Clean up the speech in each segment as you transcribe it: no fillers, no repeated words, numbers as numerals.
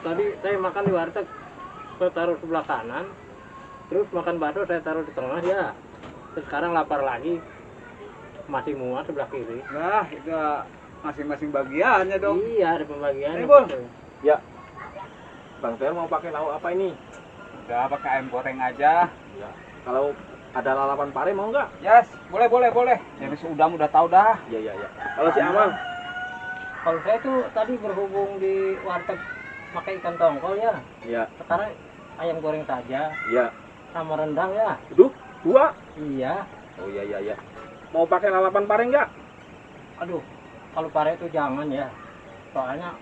tadi saya makan di warteg, saya taruh sebelah kanan, terus makan bakso saya taruh di tengah ya. Terus sekarang lapar lagi, masih muat sebelah kiri. Nah, itu masing-masing bagiannya dong. Iya, ada pembagiannya. Bol. Ya. Bang Ter mau pakai lauk apa ini? Udah pakai ayam goreng aja. Ya. Kalau ada lalapan pare mau nggak? Yes, boleh. Jadi udang udah tahu dah. Iya. Kalau si Amang? Kalau saya tuh tadi berhubung di warteg pakai ikan tongkol ya. Iya. Sekarang ayam goreng saja Iya. sama rendang ya. Aduh, 2. Iya. Oh iya. Mau pakai lalapan pare nggak? Aduh, kalau pare itu jangan ya. Soalnya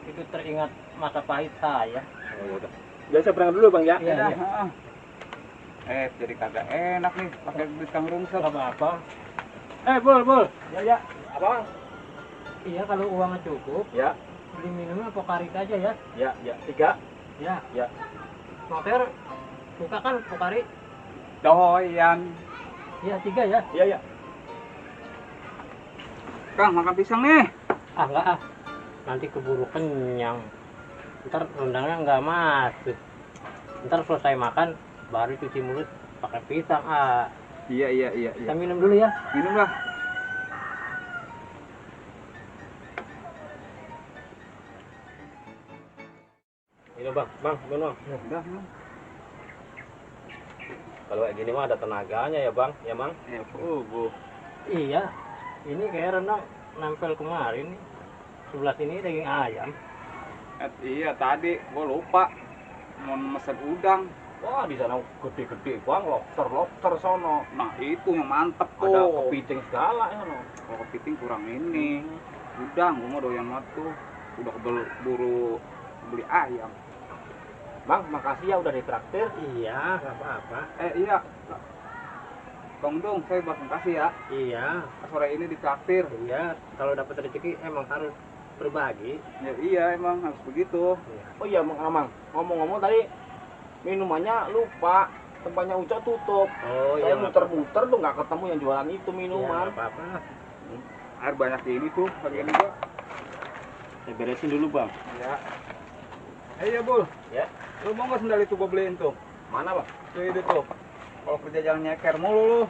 itu teringat masa pahit saya. Oh ya udah. Biasa berangkat dulu Bang ya. Iya. Jadi kagak enak nih pakai duit Kang Rungsel. Gak apa-apa. Bol. Ya. Apa Bang? Iya, kalau uangnya cukup, Ya. beli minumnya Pokari aja ya. Ya. 3. Ya. Ya. Motor suka kan Pokari? Doyan. Iya, 3 ya. Iya. Kang, makan pisang nih. Enggak ah. Nanti keburu kenyang. Ntar rendangnya nggak masuk. Ntar selesai makan baru cuci mulut pakai pisang. Iya. Kita minum dulu ya. Minum lah. Ini Bang, minum. Udah, minum. Kalau kayak gini mah ada tenaganya ya Bang, ya Mang? Bu. Iya. Ini kayak rendang nempel kemarin. Sebelah sini daging ayam. Iya tadi gua lupa mau mesen udang. Wah, di sana gede-gede Bang, lobster sono. Nah itu yang mantep tuh. Ada kepiting segala ya no. Kalau kepiting kurang ini. Udang gua mau doyan banget tuh. Udah buru beli ayam. Bang, makasih ya udah ditraktir. Iya, nggak apa-apa. Iya. Bang Dung, saya bakal kasih ya. Iya. Sore ini ditraktir. Iya, kalau dapat rezeki emang harus berbagi. Ya iya emang harus begitu. Oh iya Mang Amang, ngomong-ngomong tadi minumannya lupa, tempatnya Uca tutup. Oh Saya iya. muter-muter tuh nggak ketemu yang jualan itu minuman. Iya, nggak apa-apa. Air banyak di ini tuh bagian gua. Saya beresin dulu Bang. Ya. Iya Bul. Ya. Lu mau nggak sendal itu gua beliin tuh? Mana Bang? Tuh itu tuh. Kalau kerja jangan nyeker mulu lu.